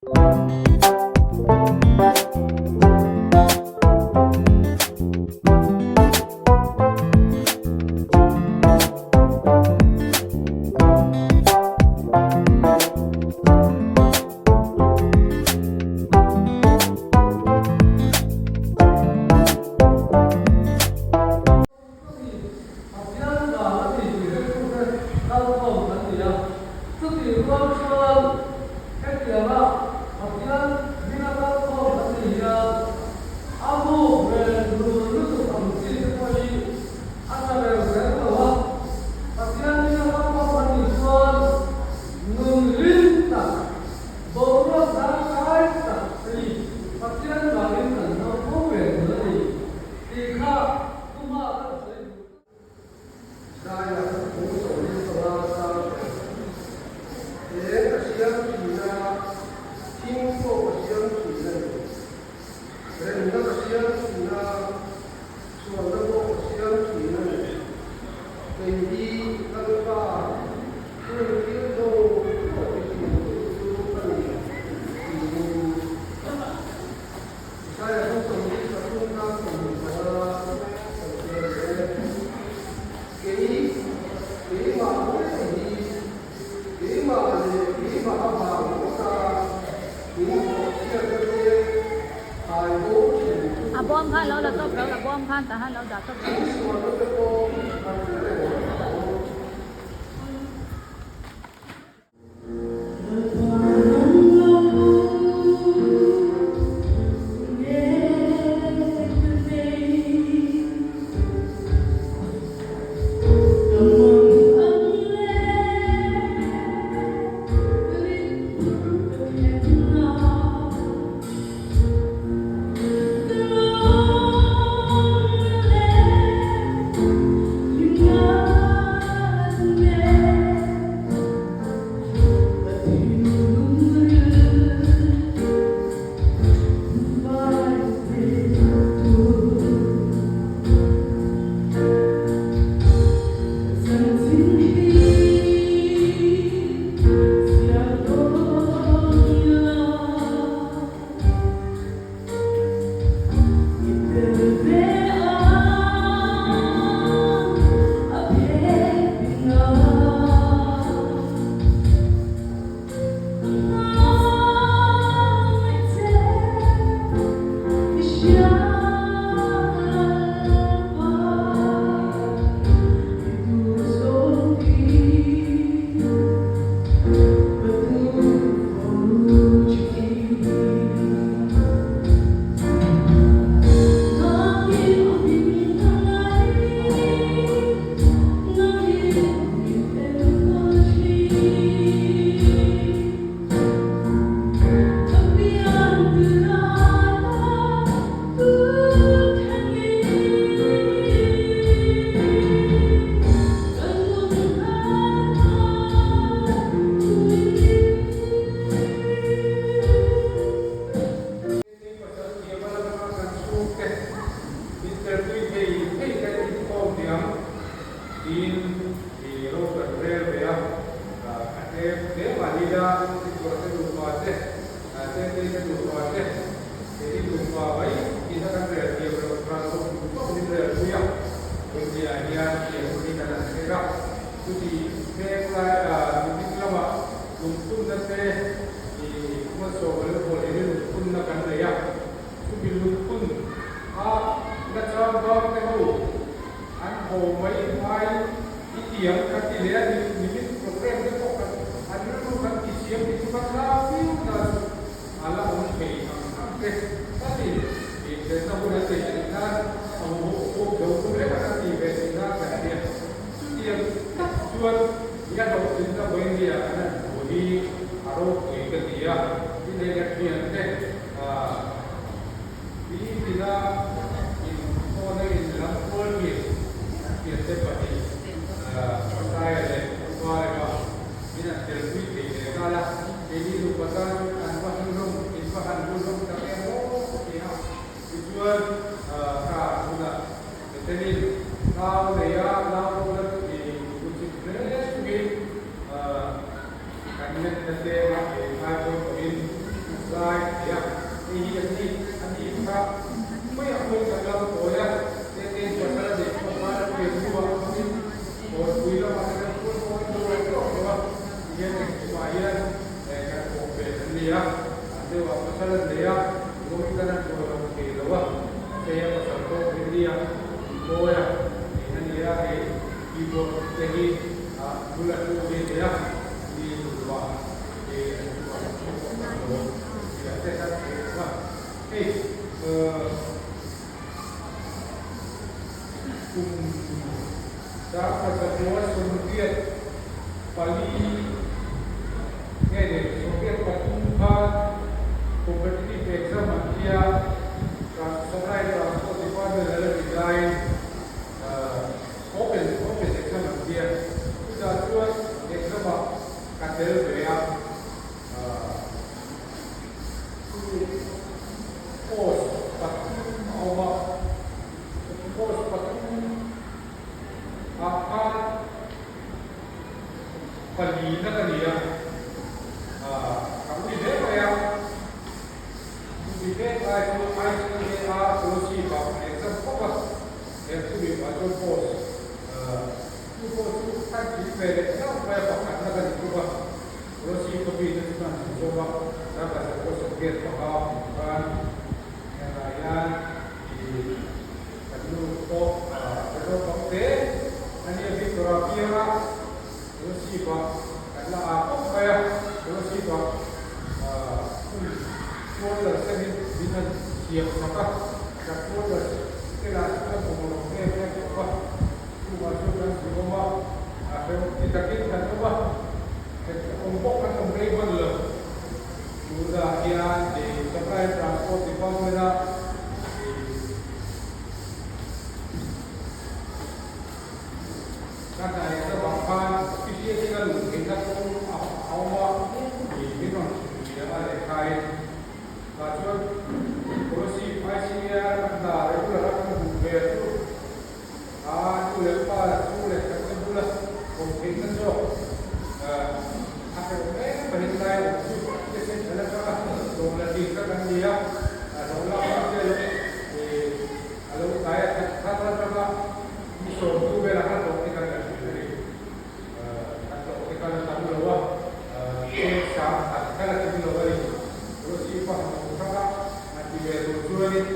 Pathian vang a ni tih hretute kalkhawm kan ni a. Chutih rual chuan hetianga Pathian hminga kalkhawm kan ni hian a buk rel rul lutuk ang chi te pawh hi a tla ber zel lo a. Pathian hminga kalkhawm kan nih chuan nun hlim tak, boruak zangkai tak hi Pathian vangin kan hmang fo ve tur a ni tih kha Tuma kan sawi duh tlat. Zaia bung 45 sang ṭhen. He ka siam ṭhin a, thing pawh ka siam ṭhin a ni. Remna ka siam ṭhin a, sualna pawh ka siam ṭhin a ni. Kei hi Lalpa, chung thil zawng zawng ti ṭhintu chu ka ni, tiin. Isaiah chu 43 tan 25 sawi tel e. Kei, keimah ngei hi, keimah leh keimah avang ngawta min bawhchhiatna te thai bo thin tu A bawm khan lo la tawp lo, a bawm khan tah han lo dah tawp lo. In sualna te pawh ka hre reng tho. Tin, pasal thiam a lama kan chhungte min telpui thei thei kan inkhawm diam tiin i ro kan rel ve a, a tlem hle mahni la chutichuan te nupa te, Tete te nupa te, Tete nupa mai ina kan rel thiam loh ral zawk duh tawk min rel pui a, India hian tiang hun hi kan han thleng a, chuti thleng lai nimin lamah lungphunna te i hmasawm a lo bawl in lungphunna kan nei a, chumi lungphun a la chang bang te ho an haw mai ai i tiang kan ti leh a, nimin program te pawh kan an rilru kan ti siam ti chu kan la viau na chu a la awm thei ang ang te takin invenna hun an nei theih nan a huhawk zo tum lek a kan tih ve theih nan kan nia. Chutiang tak chuan i a hlawhtlinna vawinia kan han hmu hi a ropui ka ti a, i nei leh thiante nitina inkhawna in lam kual thin an thiante pahnih Pasaia leh Uparema min an telpui thei leh nghal a, keini nupa tan an va han hlawm in va han hlu hlawm tak em aw ka ti a, tichuan ka hunah Metenin nau nei a, nau pawh la ti kuchik hle chungin kan lenna te a ei ngai pawimawhin. a, an deuhah pasal an nei a, Lawmi tan an tuah lo thei lo a, a chei a pasal pawh Rinnia Mawia nen a ni a, hei keyboard te hi bul a thu ve thei a, mi nupa te an chungah an thu pawh kan lo tih te kha thei lo a, hei kum 1984 nge ni 83 khan competitive exam an tia Supply Transport Department a la nih laiin open open exam an tia chutah chuan exam ah ka tel ve a post pathum a awm a post pathum ah khan palina ka ni a, ka ui hle mai a, chumi vek lai chu ICAR policy bak an exam khawp a, he chumi ah chuan post chu pawh chu khan tling ve leh hlauh mai a pakhatna ka ni bawk a, policy copy te chu kan han zawm a, 1985 khan hengah hian ih Kan nu pawh ka naupang te a nia Victor a piang a, Joseph a kan la ah khawp mai a, Joseph a hun quarter senin min han siam sak a, kan quarter te lah chu kan awm rawng em em khawp a, chuvang chuan kan zir awm a, a hrehawm ti takin kan awm a, awm pawh kan awm rei hman lo. Tunah hian Supply and Transport Department a Ka hna leh ka bang khan officially ka luh theihna kawng a awm a, min rawn chhun a lehkhain. Tah chuan policy ICAR kan hna regular a kan hmuh ve chu a nu leh pa chu leh khat te bula awm theihna zawk a hreuh em pahin lai awm chu te sen a la tang a, hlawm la tih kha kan ni a, hlawm lak ang te lo a lo tlai a khat khat atanga mi sawmtu velah khan hlawh te kan la thin a ni. Kan hlawh te kha la tam lo a, cheng sang khat kha la kim lo a ni. Rosy pa han awm hrang a, han ti ve tur chuanin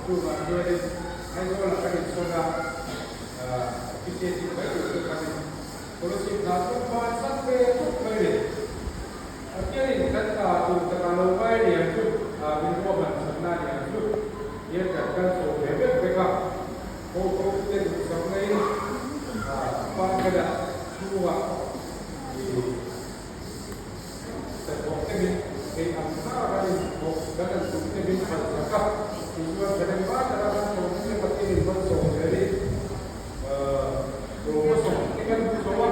chuvang chuanin Aizawl-ah kan insawn a, officiating mai tur chu kan in Rosy hna chu hman san ve khawp mai a ni. Pathianin kan ta tur taka lo ngai lian chu min ruahman chhanna lian chu hian kan kal chho ve vek vek a, ho ho te duhsak naiin department-ah chhungah hnathawh te min theih ang hna kan inthawh kan han tum te min phalsak a, tichuan thahnem vai taka kan thawh te Pathianin malsawm zelin promotion te kan hmu chho a.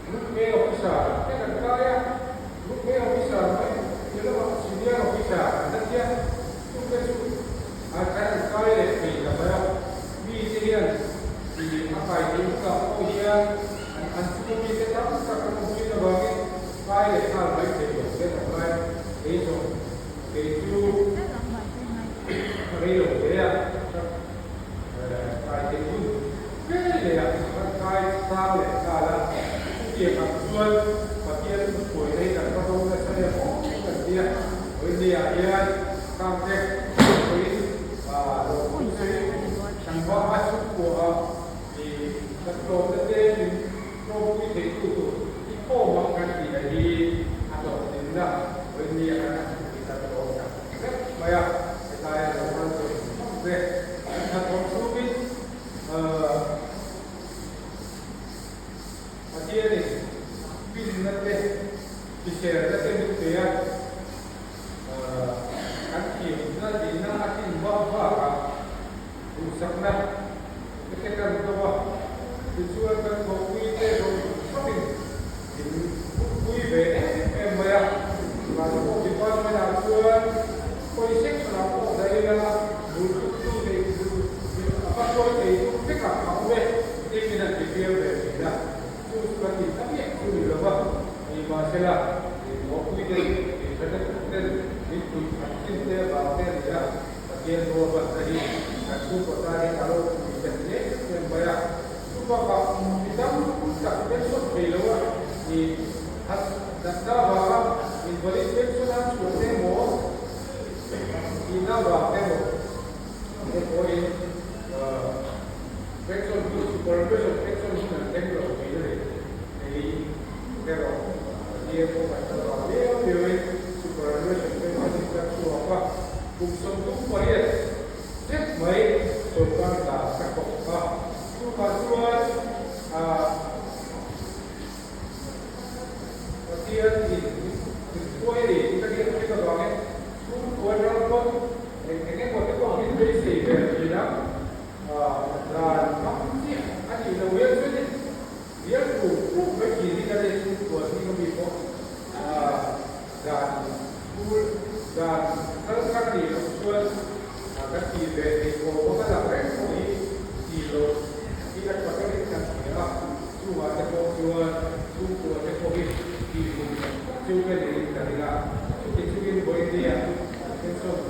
Group A Officer te kan kai a, Group A Officer mai ni lamah Senior Officer an la tia, chungte chu an kan an kai leh thei ta mai a, mi te hian ih a kai thei hunah pawh hian an an chunga mi te tam tak an awm thin avangin kai leh nghal mai thei lo te an awm lai kei zawng kei chu rei lo hle a kai thei hun Fe leh ah kan kai sang leh nghal a, chutiang ang chuan Pathian thuhruai nei kan va dawng nasa em aw kan tia. Vawinia hian khangte thuhruaiin lo pui kan va a chhungkua a, kan tlawmna te min tlawmpui theitu tur i khawm ang kan tih na hi a hlawhtlinna vawinia kan han hmu hi kan lawm tak vek mai a, hetaia lo kal zawng zawng te kan hnathawk chhungin Pathianin finna te, hriselna te min pe a, kan thiamna dihna a tlin vak bakah duhsakna te kan dawng a, tichuan kan thawhpui te zawng zawngin min hutpui ve em em mai a, Transport Department-ah chuan khawi section-ah pawh dah ila bul tuktu neih bul a va hruai thei tum vekah a awm e tih min han ti fiam ve thin a, chu chu kan tih ta miah chu ni lova, ni mahsela thawhpui te tha te ten min pui khat thin te avang te a ni a, Pathian ruahmanna hi kan chhungkaw tan hian a lo pui ta hle em mai a, chu bakah mi tam. liauin superannuation pension hi ka chhuak a, kum 38 zet mai sawrkar hna ka thawk a, chuvah chuan ah Pathian in min hruai a ni tih ka hriat thin avangin chhungkua ram pawn eng eng emaw te pawh min beisei ve thin a, dan hmang chiah a nih loh hian chuan in bial tur puk mai thin hi kan nei chhungkua zing ami pawh dan school dan kalkar a nih loh chuan kan tih ve theih awm a lang reng pawh hi tih loh hi a tha berin kan hria a, chungah te pawh chuan chhungkua te pawh hi tih hmun tak tak chu ka niin ka ring a, chuti chungin vawinia pension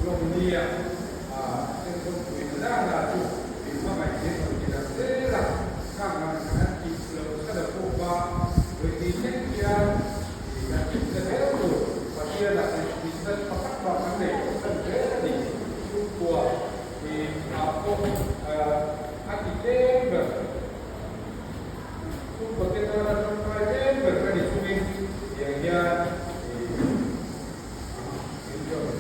lawmnia pension pui na nana chu min hmangaih min rawn ti tak zel a, khang ang kan tih loh chhan a pawh kha vawini thleng hian kan tihna zel tur Pathianah inhmihna pakhat mah kan nei tawh chhan zel a ni. Chhungkua hi ah pawh a ti tlem ber. Chhungkua te tana tangkai tlem ber ka ni chungin tiang hian min rawn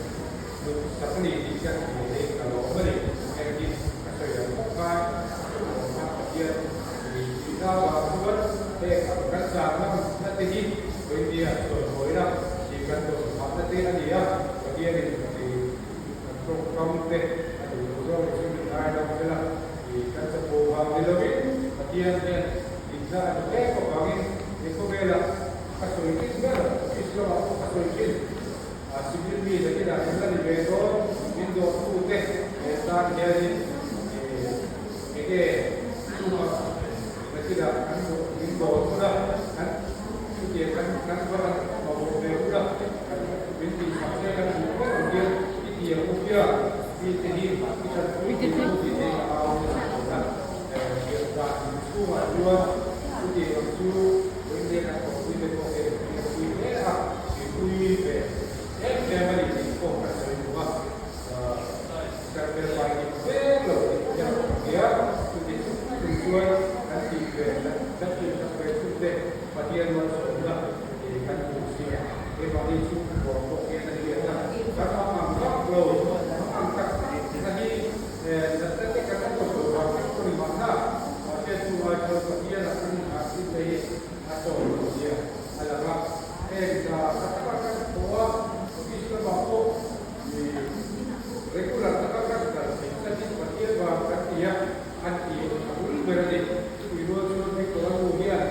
lut sak a ni tih ka hmu hi ka lawm a ni. Heng hi ka sawi ang bawk khan lawmna Pathian tihna avang chuan heng ang kan zan hmanna te hi India chuan buaina tih kan tawn phahna te a ni a, Pathianin kan tawngkam te a duh loh zawng hi chu min ngaidam zel a, kan chapo vang ni lovin Pathian hian dikna a duh em avangin he khawvela ka sawi thin ber office lamah pawh ka sawi thin a, civil mi zakinah in la ni ve dawn min dawrtute he tan hianin enge chungah zakinah kan min dawr hun a, kan chutiang kan kan va han mamawh ve hun a, kan min tihchak se kan duh ber ang hian i ti ang u hria mite hi i tanpui thei ang u tih te ka au nasa thin a, thiam dan inchhungah chuan chutiang ang chu India kan thawhpui te pawh hian min pui hle a, min pui ve em em a ni tih pawh kan sawi duh a, serhbel vai dik vek lo tih hian a awm nia, chuti chung chung chuan kan tih ve kan tih tak ve chung te Pathian malsawmna tih kan hmuh si a, keimahni chhungkua pawh hian a hriat a, kan ang ang vak lo, ang ang tak tak na hi natna te kan la tawn loh vang vek pawh ni mahna, mahse chu ai chuan Pathian a kan inhah thin te hi a tawn loh zia a lang a, heng hna tha taka kan thawh a, office lamah pawh regular taka kan kal theih tlatin Pathian vang kan ti a, an ti a bul ber a ni. Chumi rual chuan Victor a nu hian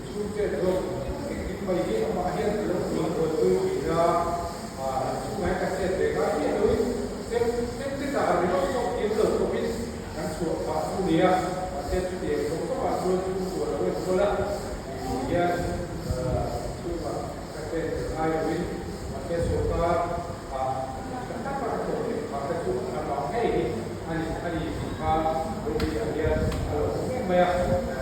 chhung chet zawk engkim mai hi amah hian a lo tih buaipui thin a, chhungah hian ka chet ve ngai miah loin chem chem te tah ringawt pawh thiam lo khawpin kan chhuah phah chu nia, mahse chutiang zawng zawngah chuan chhungkua lo enkawl a hian chhungah ka chet ve ngai loin mahse sawrkar ah tha taka ka thawk theih phah te chu a vang ngei hi a ni a ni tih kha Ruby-ah hian a lo awm em mai a,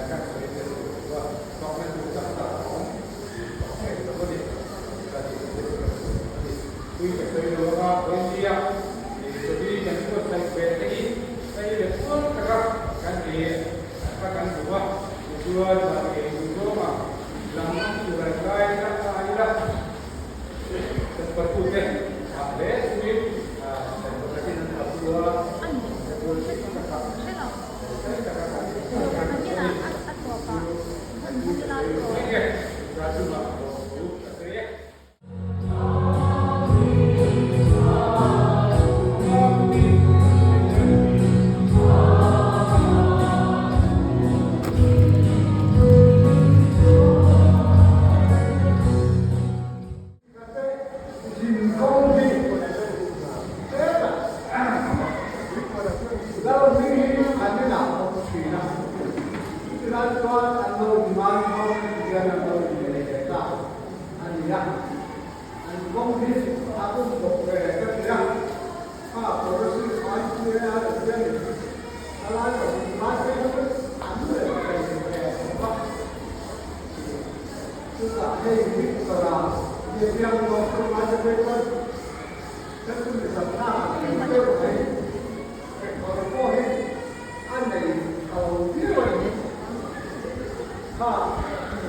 kan sawi tel lo chu a fakna tur tam tak a awm tih fak ngei lo a ni. Ka tih te chu ka sawi a ni. Tui ka sawi lo anga India Saudi kan buatsaih ve te hi hei leh kual taka kan ei kha kan duh a, tichuan van ei duh zawngah lam tur an kai tak a ila. Patute ah hle chungin pakhatin an patu a, Zinkawng hi hetah Lalhming hi an inah a awm thin a, chutilai chuan an lo demand ho hian an lo in nei ve ta a ni a, an kawng hi a awm bawk ve ka ti a, kha policy IPA a hianin a lai pahnih lai phei chu an rem thei ve bawk a. Chutah hei Victor-a mi piang tawh chu ngai ta phei chuan kan chu mi zam thlak a ni deuh mai. Kekawr pawh hi a nei tho viau a ni. Kha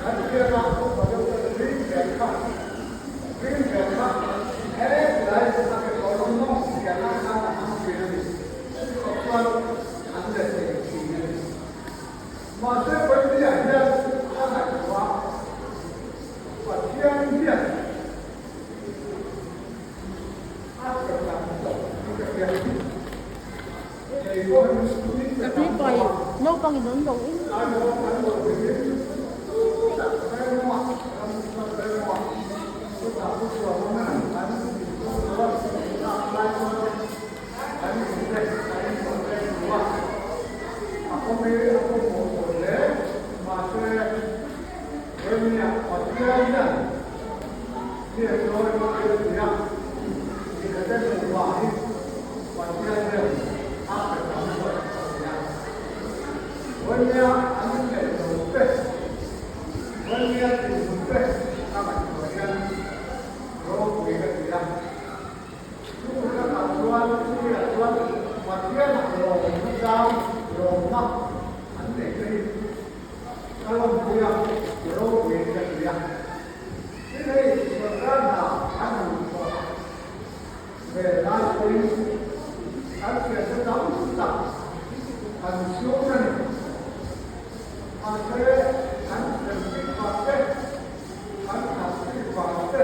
an pianga upa deuh te chu Pathian hian a pe tam tawh in ka hria. Kei pawh hi min pe tam tawh a. Aizawl kan lo hlimin chutah Rengmawah, Ramthar Rengmawah, chutah Pu Chhuanawma an inkhawm chuan lak lai chuan kan inte kan insawn reng lo a. A kawng hi a pawimawh tawh hle. Mahse, Remiah Pathian hian mi a chawi mai a ti a, Mikhate nupa hi Pathian hian a pe tam tawh a ti a. Remiah an inneih lo te, Remiah dinhmun te a ngaihtuah hian ropui ka ti a. Chu lakah chuan chumi-ah chuan Pathianah lawmna chang lawmna an nei te hi ka lawmpui a, ropui ka ti a. Tin hei sorkar hna an han thawh ve lai pawhin kan thiante tam tak an chhung a ni. Mahse an thian bik vang te, An that bik vang te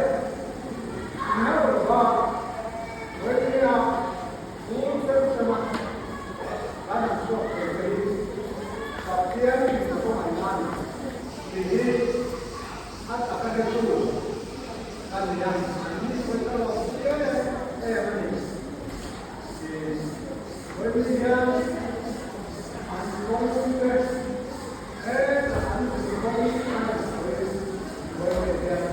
ni hauh lova Vawimia phul sem sema kan han chhuak thei te hi Pathian in a hmangaih na a ni tih hi a taka hretu ka ni a, an ni sawi ka lawm chiang em a ni tih Vawimi hian an kawng te Heta an zirlai a rawn sawi buai ve hian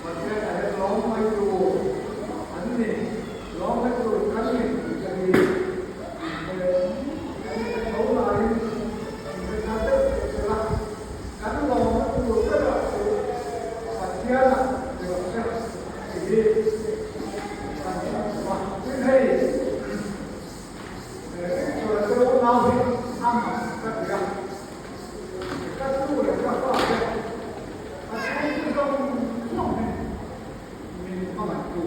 Pathian a he lawm mai tur an ni, lawm mai tur kan ni tih ka hi inhre kan inhre tho laiin inhre thar deuh deuh sela, kan lawmna tur berah chu Pathian-ah ni rawh se tih hi kan hmuh duh a. Tin hei. He ringchhuah chu nau hi a mak ka ti a, ka tu leh ka fa te a chhungte zawng zawng hi min hmangaihtu,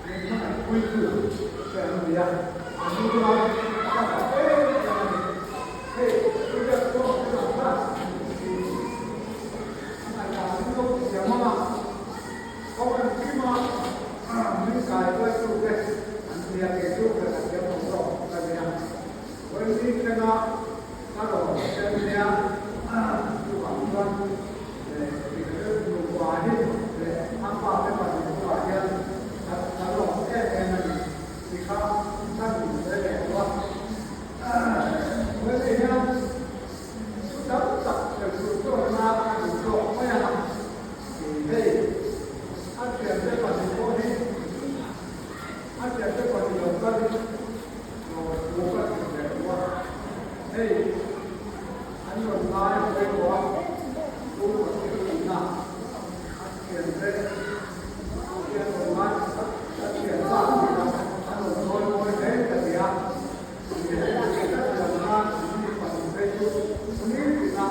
min hmangaihpuitu che an ni a, a nu lai ka fak em em a ni. Hei Richard pawh a lang kha tih a ngaihdan in lo thiam ang a. Kawng engkima min kai hruaitute an nia kei chu ka la thiam lo zawk ka nia. Vawiin thlenga ka rawn sen nia chuvang chuan nupa hi leh a fate pahnih bulah hian ka lawm em em a ni ti kha ka duh ve leh lo a. Vawiin hian thu tam tak sawi tur chuan a duh tawk mai a. Hei, a thiante pahnih pawh hi a thiante pahnih lo kal hi rawn thu ka ti leh lo a, hei an rawn ngai pawimawh a, thu ka thil tihna a thiante hian rawn ngai a thianpa tih a an rawn sawi mawi hle ka ti a, hei ka thiam nan an ni pahnih phei chu ni tina.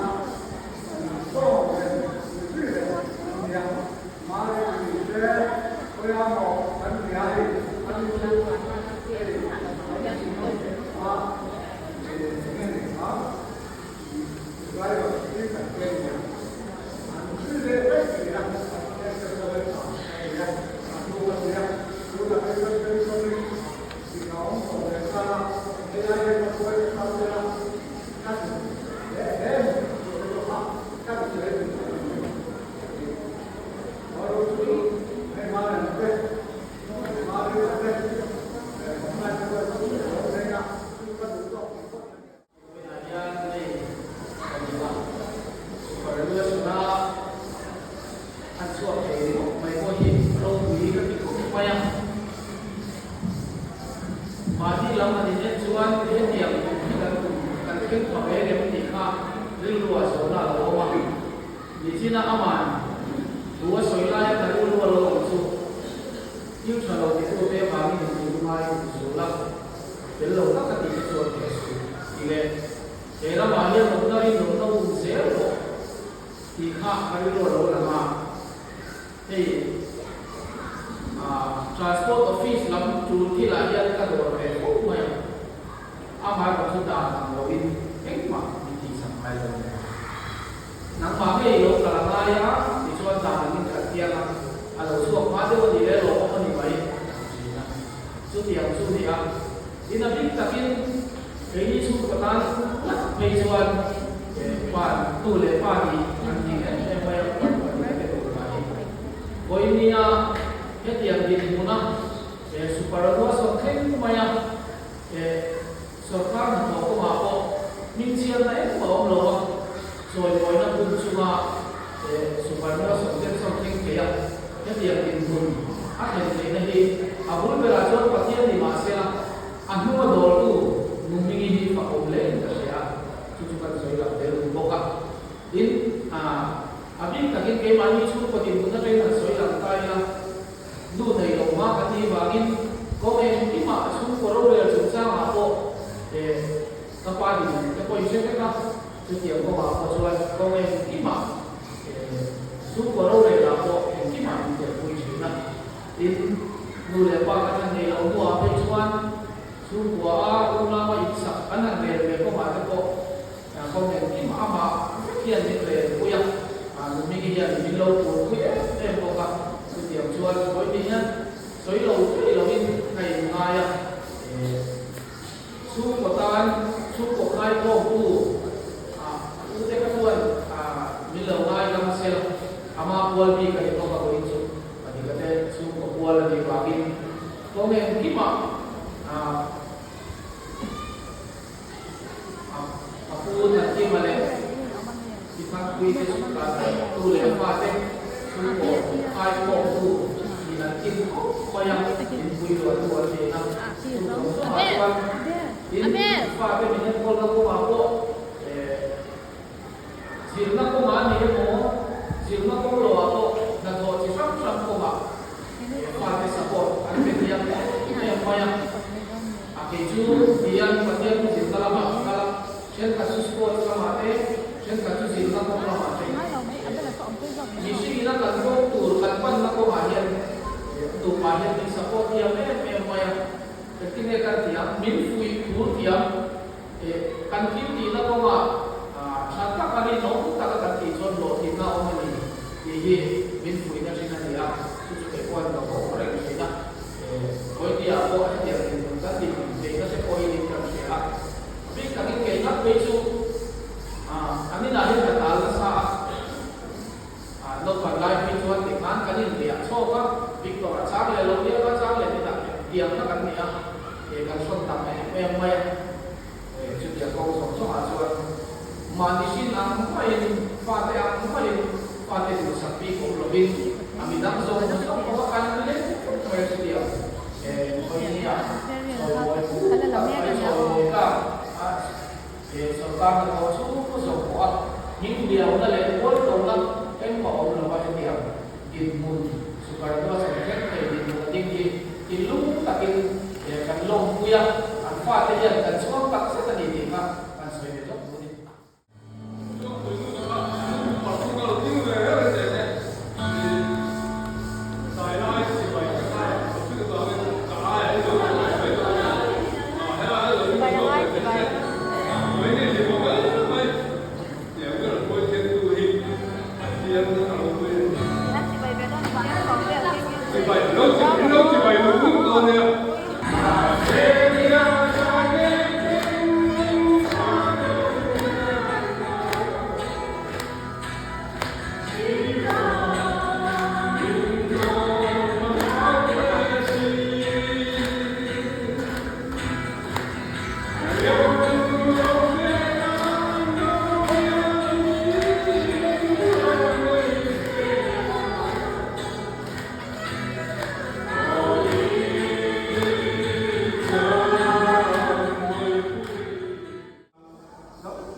Mahni lam an inen chuan hetiang tum hi kan tum kan thleng pha ve ngem tih kha rilru ah zawhna a lo awm a. Nichina aman thu a sawi laia ka rilru a lo awm chu thil tha lo titute avangin in tih ngai zul a, tel lo tak a tih te chuan theh suh tih leh he ramah hian awmna rinawmna um zel rawh tih kha ka rilru a lo lang a. Hei Transport Office lam tul thilah hian ka dawr ve fo mai a, amaherawh chu dan ang loin engmah min tihsak ngai lo. Nangmah ngei lo kal a ngai a. chhuak hma deuh a nih leh lawmawm a ni mai a ti thin a. Chutiang chu ni a, in a bik takin keini chhungkaw tan ngat phei chuan pa nu leh pa nih an tih em em mai a, upat pahnih te tur mah hi. Vawinia hetiang dinhmuna Suparanoa sawn thleng mai a, Sorkar hnathawh kawngah pawh hmingchhiatna engmah a awm lo a, chawimawina hun chunga Suparnoa sawmten sawn thleng thei a, hetiang dinhmun a thlen theihna hi a bul berah chuan Pathian ni mah sela a hnunga dawltu Nuhmingi hi fakawm hlein ka hria a, chu chu kan sawi lang tel duh bawk a. Tin, a bik takin keimahni chhungkaw dinhmun atangin han sawi lang ta ila, Nu nei lo hma ka tih vangin kawng engkimah a chhungkaw rorel chungchangah pawh ka pa din te pawh in hre vek a, chutiang kawngah pawh chuan kawng engkimah chhungkaw rorelah pawh engkimah min telpui thin a. Tin, nu leh pa kan han nei lo hnuah phei chuan chhungkua a unau a insak an han rel ve kawngah te pawh kawng engkimah amah vek hian min relpui a, Nuhmingi hian min lo purpui em em bawk a. Chutiang chuan vawi hian sawi lo thei loin ka inngai a, chhungkaw tan chhungkaw khaikhawmtu ute kha chuan min lo ngai dam sel ama pual bik a ni bawk a vawiin chu Panika te chhungkaw pual a nih vangin kawng engkimah A pu Natima leh i Thangpuite chhungkhat tu leh fate chhungkaw khaikhawmtu nih an kim khawp mai a, in pui luahtu an ni a. Chung zawng zawngah chuan tin fate min enkawlna kawngah pawh zirna kawngah a ni emaw, zirna kawng loah pawh hnathawh chi hrang hrang kawngah fate support an pe thiam em em mai a. A kei chu tian Pathian thu zirna lamah ka kal a, thenkhat chu sports lamah te, thenkhat chu zirna kawng lamah te. Mihring ina kan kawng tur kan panna kawngah hian nupa hian min support thiam em em mai a, engtin nge kan ti ang, min fuih phur thiam, kan thil tihna kawngah tha tak a rinawm taka kan tih chuan hlawhtlinna a awm a ni tih hi min fuihna thin a ni a, chu chu kei pawhin ka vawng reng thin a. Vawitia pawh hetiang dinhmun kan dinhmun theihna te pawhin in kan hria a, a bik takin kei ngat phei chu an inah hian ka tal nasa a, naupang lai phei chuan tikhan kan inriah chhawk a, Victor a chang leh lo nia ka chang leh inah tiang kha kan ni a, kan hrawn tam em em mai a, chutiang kawng zawng zawngah chuan mahni hrin ang maiin fate ang maiin fate duhsak bik awm lovin a midang zawng zawng pawh a kal leh mai a chutiang vawinia sawimawi pu tak mai sawimawi tlak a sorkar hnathawh chu zawng pawh a hming liauna leh mualtona engmah awm lova hetiang dinhmun Sukarno a chhan thleng thei dinhmun a ding hi thinlung takin kan lawmpui a, an fate hian kan chhuang tak zet a ni tih kha kan sawi ve lawk duh a ni.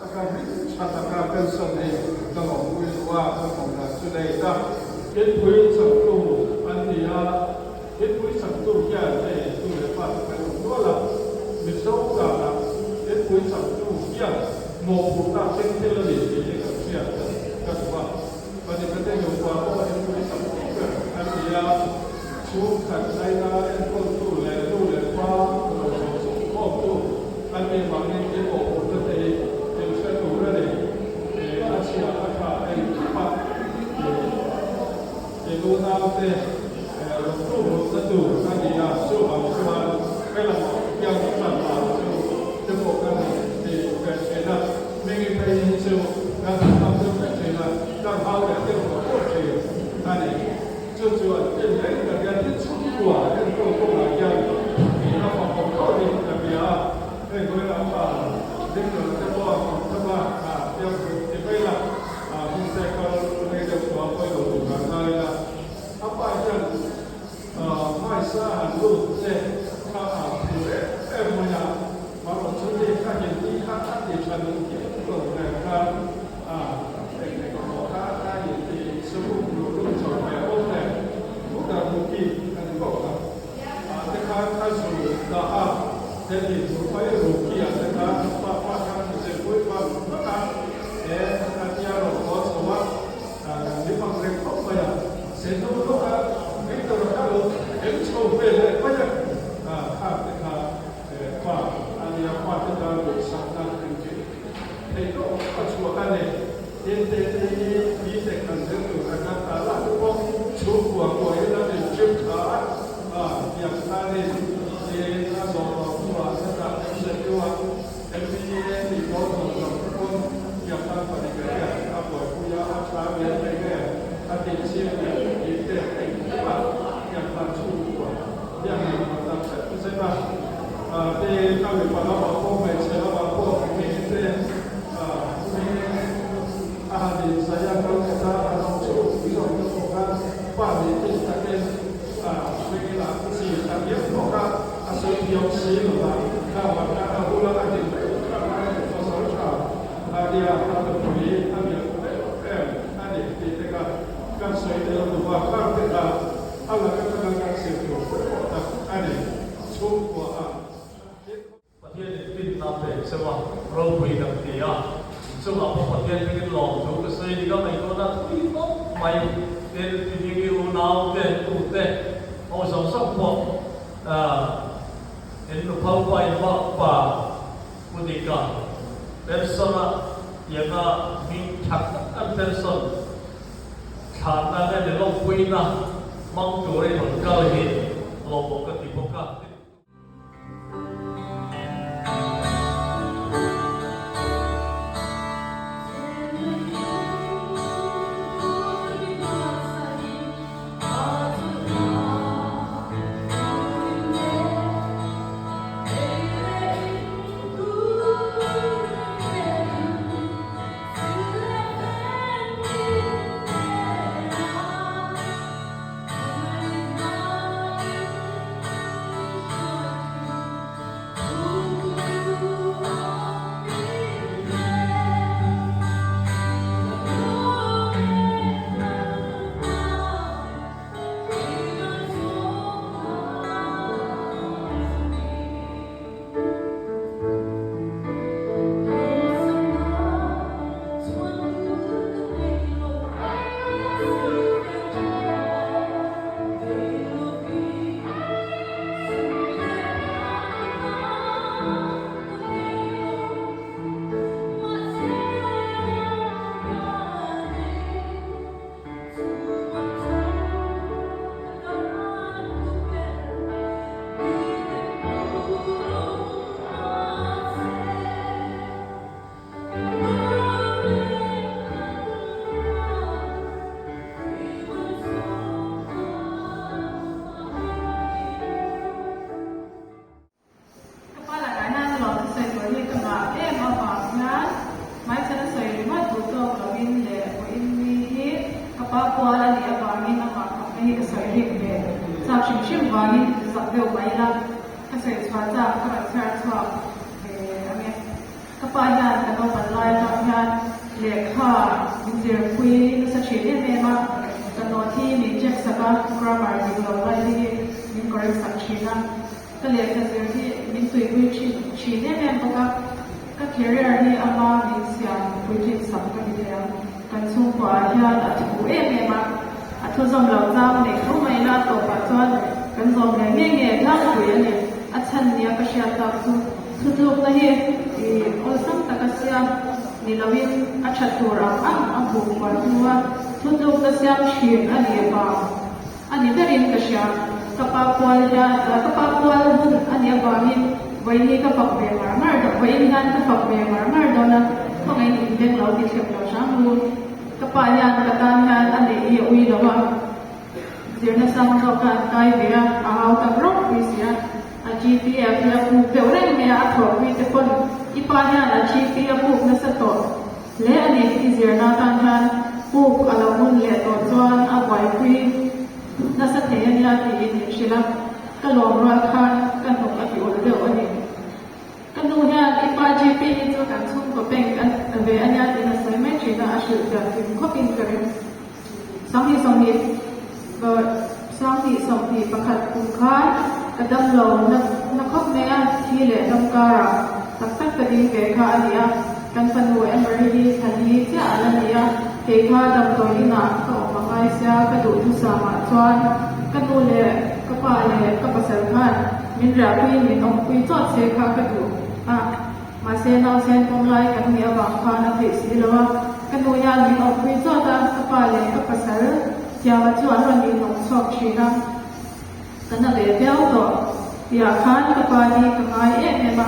Taka hlim tha taka pension ei ka lawmpui duh a, ka kawmna chu nei ta. Inpui chaktu an ni a, inpui chaktu hian hei tu leh pa te kan awm nual a, Mizo danah inpui chaktu hian mawhphurhna thleng thil a ni tih hi kan hriat ka duh a. Panikate nupa pawh inpui chaktu ber an ni a, chhungkhat laina enkawltu leh nu leh pa rawhsawm chhungkhawmtu an nih vangin i mawhphurhna te hi thil hre tur a ni. A chhia a tha ei khawp a, i nunaute. Rawn tum lohna tur a ni a, chuvang chuan helamah hian hman dan chu te pawh kan han ti ve thin a, hming i phei hi chu kan han hmang deuh vek thin a, kan hau leh deuh tawh pawh thin a ni. Chu chuan en reng tak hian in chhungkua enkawl kawngah hian ih a fakawm tawhin ka bia a, hei vawilah pa Victor te pawh a awm tawp a, tiang ti mai la, hmingte kal rei deuh tawh a pawi lo tur an ngai la. A pa hian hmaisa han lut te kha a phur em em mai a, marawh chu hei kha hindi kha a ti tha duh hian lo nen khan eng eng emaw kha a inti sukuk luh luh chho ve awm nen Buddha Mukhi a ni bawk a, te khan a zu dah a, Delhi Mumbai Rukhi ah te khan a pa pa khan a zirpui vang vang a, he a tia rawn haw chho a. Kan ni mang reng khawp mai a, Seno lawka Victor kha lo eng chho ve leh mai a, kha te kha pa a nia, pa te tan duhsakna engkim theih tawh a chhuah a ni. Tin, te te hi mi te kan zir tur kan la ta lah te pawh chhungkua kuahin an inchip tha a, tiang khanin tin a zawh tawh hnuah hetah MZU ah MBA tih dawn zawng zawng te pawn tiang khan pahnih ka hian a buaipui a, a tha mial mai nge a tih chhiat leh tih te engkim a tiang khan chhungkua hian an hman tak zet zet a, tin a mipa lamah pawh hmeichhe lamah pawh hming te hming a han inzai a kal khat a, an awm chhung zawng te pawh khan pa nih tih takin hming a chi ta viau bawk a, a sawi thiam si lo va, kha vang khan a bula a din reng kha a ni pasal tha a nia a nupui a biak em em a ni tih te kha kan sawi tel duh a, khang te kha a lak atanga kan zir tur pawimawh tak a ni chhungkua a. Pathianin finna pek cheu a, ropui kan ti a, inchungah pawh Pathian hmingin lawmthu ka sawi dik a, ngaihtuahna thui tawp mai. Tin, Pidiki unau te, tu te ho zawng zawng pawh in nuphal pa in bak pa Pu Dika Persona tianga hming tha tak an Person thlanna nge ni lawmpuina hmang turin rawn kal hi lawmawm ka ti bawk a. Ka pa lakah hian lawm sawi tur hi ka ngah em avang hian hmaichhan a sawi ringawt duh tawk lovin leh vawiin ni hi ka pa kual a nih avangin amah fakna hi ka sawi rik ve chak hrim hrim vangin zak deuh mai ila ka sawi chhuah chak ka rawn chhiar chhuak ve ang e. Ka pa hian ka naupan lai atang hian lehkha min zirpui nasa thin em em a, ka note hi min check sak a, grammar dik lo lai te hi min correct sak thin a, ka lehkha zir hi min tuipui thin thin em em bawk a, ka career hi ama min siam puitlin sak ka ti thei ang, kan chhungkua ah hian a thu em em a, a thu zawm lo chang neih tho mai ila a tawpah chuan kan zawm leh nge nge tlangpui a ni, a chhan nia ka hriat tak chu. Thutlukna hi i awlsam taka siam ni loin a tha tur ang ang a hmuh kual hnua thutlukna siam thin a nih vang a ni berin. tlatin ka hria. Ka pa pual hian, ka pa pual hun a nih avangin vawiin hi ka fak ve mar mar dawn, vawiin hian ka fak ve mar mar dawn a, khawngaihin in beng lo ti thlep lo hram u. Ka pa hian ka tan hian a neih hi a ui lo a, zirna sang zawk kha an kai ve a, a hau tak ropui si a, a GPF hi a puk deuh reng mai a, a thawhpui te pawn i pa hian a GP a puk nasa tawh hle a ni, i zirna atan hian puk a lo ngun leh tawh chuan a buaipui nasa thei a nia tiin min hrilh a, ka lawm rual khan ka hnuk a ti ulh deuh a ni. Ka nu hian i pa GP hi chu kan chhungkaw bank a ve a nia tiin a sawi mai thin a, a hrilh fiah kim khawpin ka ring. 2021 kum khan ka damlo na khawp mai a, thi leh dam karah tak tak ka ding ve kha a ni a, kan fanu Emery hi thla li chiah a la ni a, kei kha damdawi inah ka awm a ngai sia ka duh thusamah chuan ka nu leh ka pa leh ka pasal khan min riahpuiin min awmpui chawt se kha ka duh a. Mahse, nausen pawm lai kan nih avang khan a theih si lo a, ka nu hian min awmpui chawt a, ka pa leh ka pasal Thiama chu an rawn inawm chhuak thin a, ka na ve viau tawh tihah khan ka pa hi ka ngai em em a,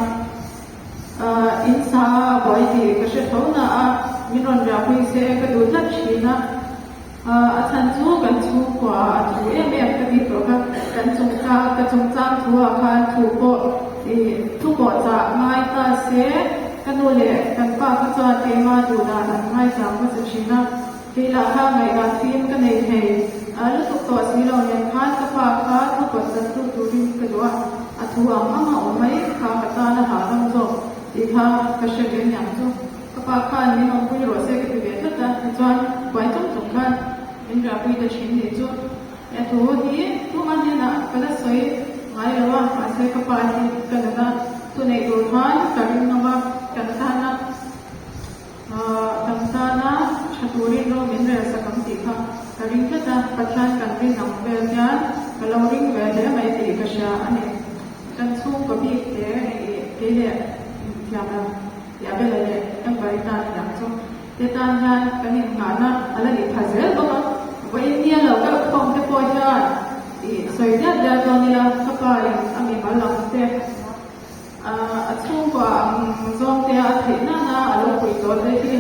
in sa a buai tih ka hre tho na a, min rawn riahpui se ka duh tlat thin a. A chhan chu kan chhungkua ah a thu em em ka tih tawh kha, kan chungchang ka chungchang thu ah khan thu pawh ih thu pawh chah ngai ta se, ka nu leh kan pa kha chuan keimah duh dan an ngaichang hmasa thin a, kei lah kha ngaihdan fim ka nei thei lutuk tawh si lo nen khan ka pa kha thu pawh chat tu turin ka duh a, a thu ang ang a awm mai kha ka tan a hahdam zawk tih kha ka hre ve niang chu. Ka pa khan min awmpui rawh se ka ti ve tlat a, tichuan buai chung chung khan min riahpui ta thin nih chu. He thu hi tuma hnenah ka la sawi ngai lo a, mahse ka pa hi ka nuna thu neih tur khan ka ring ngam a, kan tana kan tana tha turin ro min rel sak ang tih kha ka ring tlat a, Pathian kan rin ang vel hian ka lo ring ve hle mai tih ka hria a ni. Kan chhungkaw bik te kei leh thiam lo. Tia Bela leh Amber-i tan a niang chu. Te tan hian kan innghahna a la nih pha zel bawk a. Vawiin nia lo kalh khawm te pawh hian ih sawi diat diat dawn ila ka pa in a mimal ang te, a chhungkua ang zawng te a theih nana a lo pui tawh te hi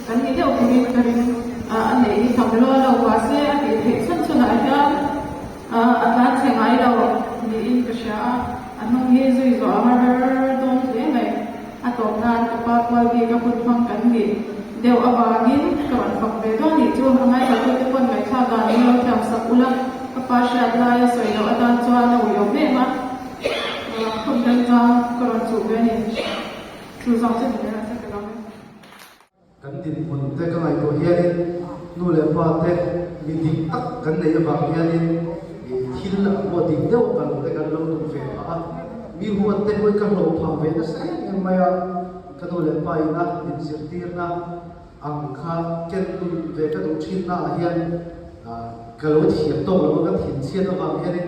kan ni deuh turin ka ring a neih hi tham lual lo. Mahse a tih theih chhun chhunah hian a tlan chhe ngai lo niin ka hria a, a hnung hi zui zawh a har dawn hle mai. A tawp nan ka pa kual bik a hun hmang kan nih deuh avangin ka rawn fak ve dawn nih chu a ngaihtuahtute pawn ngaihthlak dan in lo thiam sak ula, ka pa hriat laia sawi loh atan chuan a ui awm em a, hun remchang ka rawn chuh ve a ni. Chu zawng chu ni ber a se ka lo e. Kan dinhmun te ka ngaihtuah hianin nu leh pa te mi dik tak kan neih avang hianin thil ang pawh dik deuh a kal te kan lo duh ve phah a, mi huat te pawhin ka hlawh phah ve nasa em em mai a, ka nu leh pa ina min zirtirna ang kha ken nun ve ka duh thinna ah hian ka lo thiam tawk lo a, ka thinchhiat avang hianin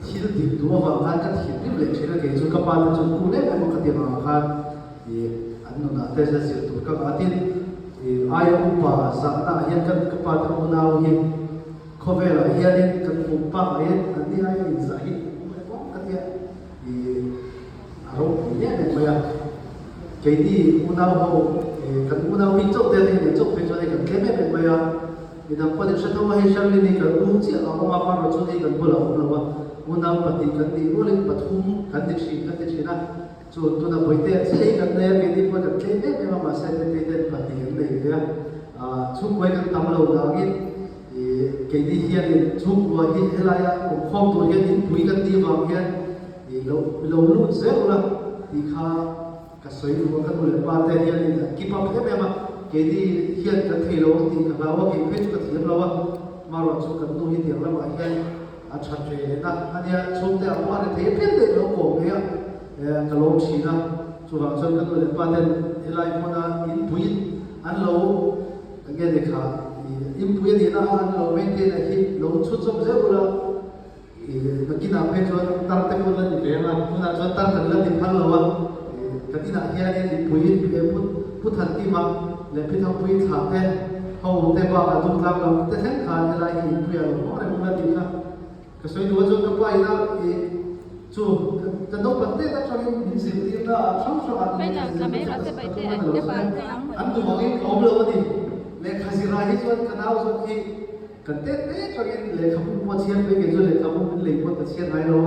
thil dik duh avang khan ka thinrim leh thin a, kei chu ka pa te chu cool em em a ka ti avang khan. Ih an nunah te zia zir tur ka ngah tin ih aia upa zahna ah hian kan ka pa te unau hi khawvel ah hianin kan hmuh pak ah hian an ni aia inzah hi awm leh bawk ka tia ih a ropui em em mai a keini unau ho ih kan unau bik chauh te hi nen chauh phei chuan hei kan tlem em em mai a midang pawh in hre tho a hei Sherlyn hi kan u chiah a awm a hmanraw chu hei kan bulah a awm lo a unau pahnih kan nih rualin pathum kan ni thin kan ti thin a. Chu tuna Bawihte a chiah hi kan nei a, keini pawh kan tlem em em a, mahse Tetei ten pahnih an nei ve a, chhungkuai kan tam lo vangin keini hianin chhungkua hi helaia awmkhawm tur hian inpui kan tih vang hian lo lo lut zel ula tih kha ka sawi duh a, ka nu leh pa te hianin an keep up em em a, keini hian kan thei lo ang tih ka hlau a, kei phei chu ka thiam lo a, marawh chu kan nu hi tiang lamah hian A that ve leh na a nia, chhungte ah pawh a ri thei pian daih lo kawm mai a, ka lawm thin a, chuvang chuan ka nu leh pa ten helai hmuna inpui an lo nge ni kha inpui a nihna a an lo maintain a hi lo chhut zawm zel ula, nakinah phei chuan tar te pawh la ni ve ang a, tunah chuan tar kan la ni phal lo a, kan inah hianin inpui pu Thantima leh Pi Thangpui thlah te Ho te bakah dungtlang lam te thleng khan helai hi inpui a lo hmang reng ula tih kha Ka sawi duh a chuan ka pa ina i chu ka naupang te atangin min zirtirna ah hrang hrang ah lehkha zirna chu ka tum a ni lo chuan an duh angin ka awm lo a ni. Lehkha zirah hi chuan ka nau zawk hi kan tet te atangin lehkhabu pawh a chhiar mai kei chu lehkhabu min lei pawh ka chhiar ngai lo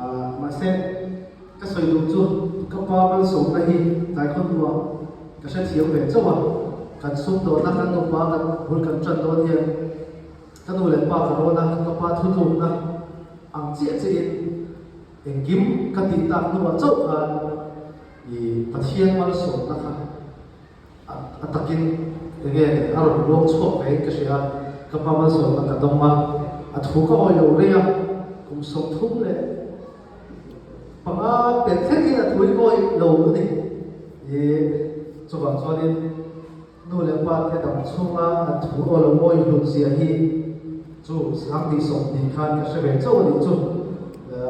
a, mahse ka sawi duh chu ka pa malsawmna hi tlai khaw hnuah ka hrethiam ve chauh a, kan sumdawhna kan nupa kan bul kan tan dawn hian Ka nu leh pa ka rawn a, ka pa thutlukna ang chiah chiahin engkim ka tih tak hnuah chauh khan i Pathian malsawmna kha a takin enge a rawn luang chhuak ve in ka hria a, ka pa malsawmna ka dawng a, a thu ka awih lo rei a, kum 35 pelh thlengin a thu i ka awih lo a ni. I chuvang chuanin. Nu leh pa te dam chhunga an thu aw lo mawi hlut zia hi chu 2020 khan ka hre ve chauh a nih chu.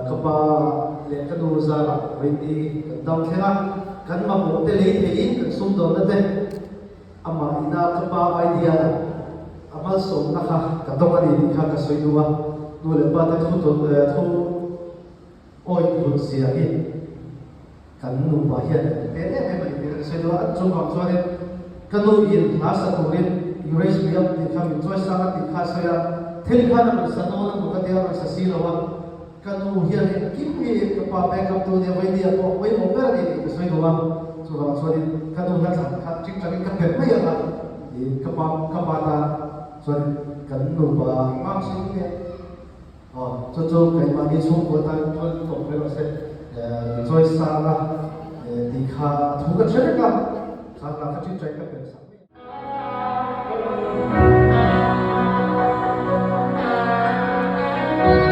Ka pa leh ka nu zarah Rinni kan dam thleng a, kan mamawh te lei theiin kan sumdawnna te amah ina ka pa idea a malsawmna kha ka dawng a ni tih kha ka sawi duh a. Nu leh pa te thu thu awi hlut zia hi. Kan nupa hian kan pek em em a ni tih ka sawi duh a, an chung vang chuanin ka nu in hla sa turin You Raise Me Up tih kha min chawi sang a tih kha a sawi a, thil khan a rawn sa dawn a maw ka tia a rawn sa si lo a, ka nu hian engkim hi ka pa back up tu nia Vainia pawh pawimawh ber a ni tih ka sawi duh a, chuvang chuanin ka nu hla thlan kha ṭik ṭakin ka pek mai ang a, ih ka pa ka pa tan chuanin kan nupa mam sawi nge. Aw, chu chu keimahni chhungkua tan chuan tawp mai rawh se, min chawi sang a tih kha a thu kan hre vek a, kha hla kha ṭingṭai ka perh sak mai a.